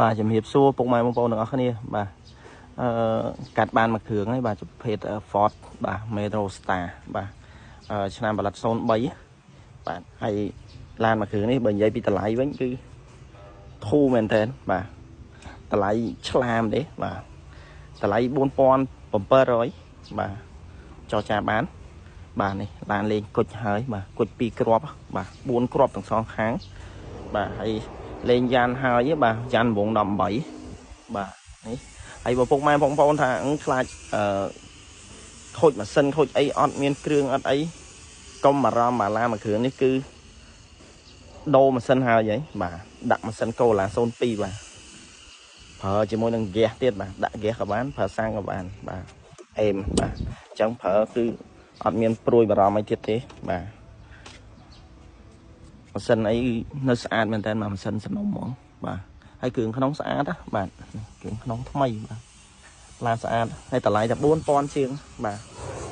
បាទជំរាបសួរពុកម៉ែបងប្អូនទាំងអស់គ្នាបាទអឺកាត់បានមួយគ្រឿងហើយបាទប្រភេទ Ford បាទ Metro Star បាទឆ្នាំផលិត03បាទហើយឡានមួយគ្រឿងនេះបើនិយាយពីតម្លៃវិញគឺធូរមែនតើបាទតម្លៃឆ្លាមទេបាទតម្លៃ4700បាទចរចាបានបាទនេះឡានលេងគុជហើយបាទគុជ2គ្រាប់បាទ4គ្រាប់ទាំងសងខាងបាទហើយលេងយ៉ានហើយបាទយ៉ានវង18បាទនេះហើយបើពុកម៉ែបងប្អូនថាខ្លាចអឺខូចម៉ាស៊ីនខូចអីអត់មានគ្រឿងអត់អីកុំបារម្ភបាឡាមួយគ្រឿងនេះគឺដូរម៉ាស៊ីនហើយហីបាទដាក់ម៉ាស៊ីនកូឡា02បាទប្រើជាមួយនឹងហ្គាសទៀតបាទដាក់ហ្គាសក៏បានប្រើសាំងក៏បានបាទអេមបាទអញ្ចឹងប្រើគឺអត់មានព្រួយបារម្ភអីទៀតទេបាទម៉ាស៊ីនអីនៅស្អាតមែនតើម៉ាស៊ីនសំណុំហ្មងបាទហើយគ្រឿងក្នុងស្អាតណាបាទគ្រឿងក្នុងថ្មីបាទឡានស្អាតហើយតម្លៃតែ4000ជាងបាទ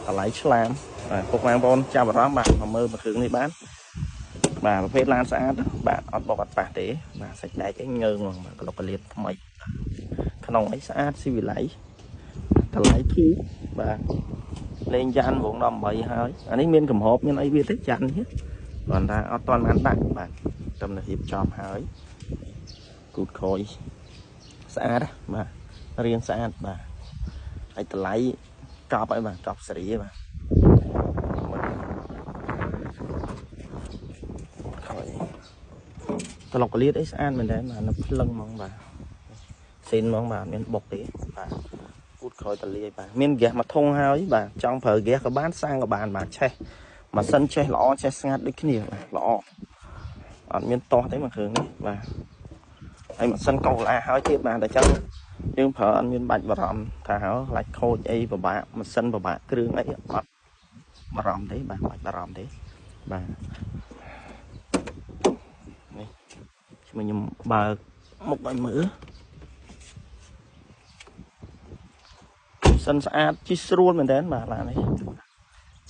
តម្លៃឆ្លាមបាទពុកម៉ែបងប្អូនចាប់អារម្មណ៍បាទមកមើលមួយគ្រឿងនេះបានបាទប្រភេទឡានស្អាតបាទអត់បុកអត់ប៉ះទេបាទសាច់ដែកអីងើងហ្មងបាទក្លុកកលៀតថ្មីក្នុងអីស្អាតស៊ីវិល័យតម្លៃធូរបាទលេងយ៉ានវង18ហើយអានេះមានកំហប់មានអីវាទេយ៉ាននេះគ្រាន់តែអត់ទាន់បានដាក់បាទតំណរៀបចំហើយគូតក្រោយស្អាតបាទរៀងស្អាតបាទហើយតម្លៃកប់ហើយបាទកប់សេរីបាទក្រោយក្លុកកលៀតអីស្អាតមែនតើបាទនៅភ្លឹងហ្មងបាទសេនហ្មងបាទមានបុកទេបាទគូតក្រោយតលាយបាទមានហ្គាសមួយធុងហើយបាទចង់ប្រើហ្គាសក៏បានសាំងក៏បានបាទឆេះម៉ាស៊ីនចេះល្អចេះស្ងាត់ដូចគ្នាបាទល្អអត់មានតោះទេមួយគ្រឿងនេះបាទហើយម៉ាស៊ីនកូឡាហើយទៀតបាទតែចឹងយើងប្រើអត់មានបាច់បារម្ភថាហៅខ្លាចខូចអីពិបាកម៉ាស៊ីនពិបាកគ្រឿងអីអត់បារម្ភទេបាទបាច់បារម្ភទេបាទនេះខ្ញុំបើកមុខឲ្យមើលសិនស្អាតជីស្រួលមែនតើបាទឡាននេះ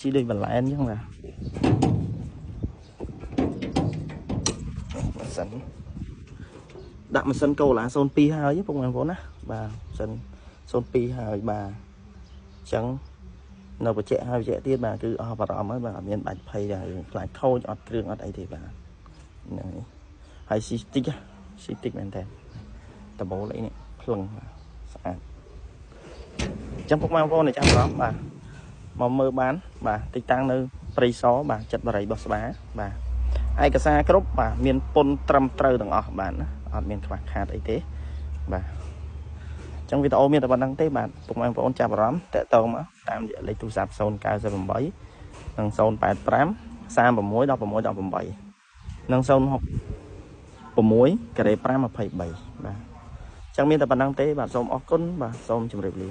ជីដូចបន្លែអញ្ចឹងបាទម៉ាស៊ីនដាក់ម៉ាស៊ីនកូឡា02ហើយពុកម៉ែបងប្អូនណាបាទម៉ាស៊ីន02ហើយបាទអញ្ចឹងនៅបច្ចេកហើយបច្ចេកទៀតបាទគឺអស់បារម្ភហើយបាទអត់មានបាច់ភ័យដែរខ្លាចខូចអត់គ្រឿងអត់អីទេបាទហ្នឹងហើយស៊ីតិចស៊ីតិចមែនតើដបូលអីនេះភ្លឹងបាទស្អាតអញ្ចឹងពុកម៉ែបងប្អូនចាំអារម្មណ៍បាទមកមើលបានបាទទីតាំងនៅព្រៃសរបាទចិត្តបរិយបោះស្បាបាទឯកសារគ្រប់បាទមានពុនត្រឹមត្រូវទាំងអស់បាទណាអត់មានខ្វះខាតអីទេបាទអញ្ចឹងវីដេអូមានតែប៉ុណ្្នឹងទេបាទពុកម៉ែបងប្អូនចាប់អារម្មណ៍តាក់ទងមកតាមរយៈលេខទូរស័ព្ទ098និង085 36 16 18និង066ការ៉េ5 23បាទអញ្ចឹងមានតែប៉ុណ្្នឹងទេបាទសូមអរគុណបាទសូមជម្រាបលា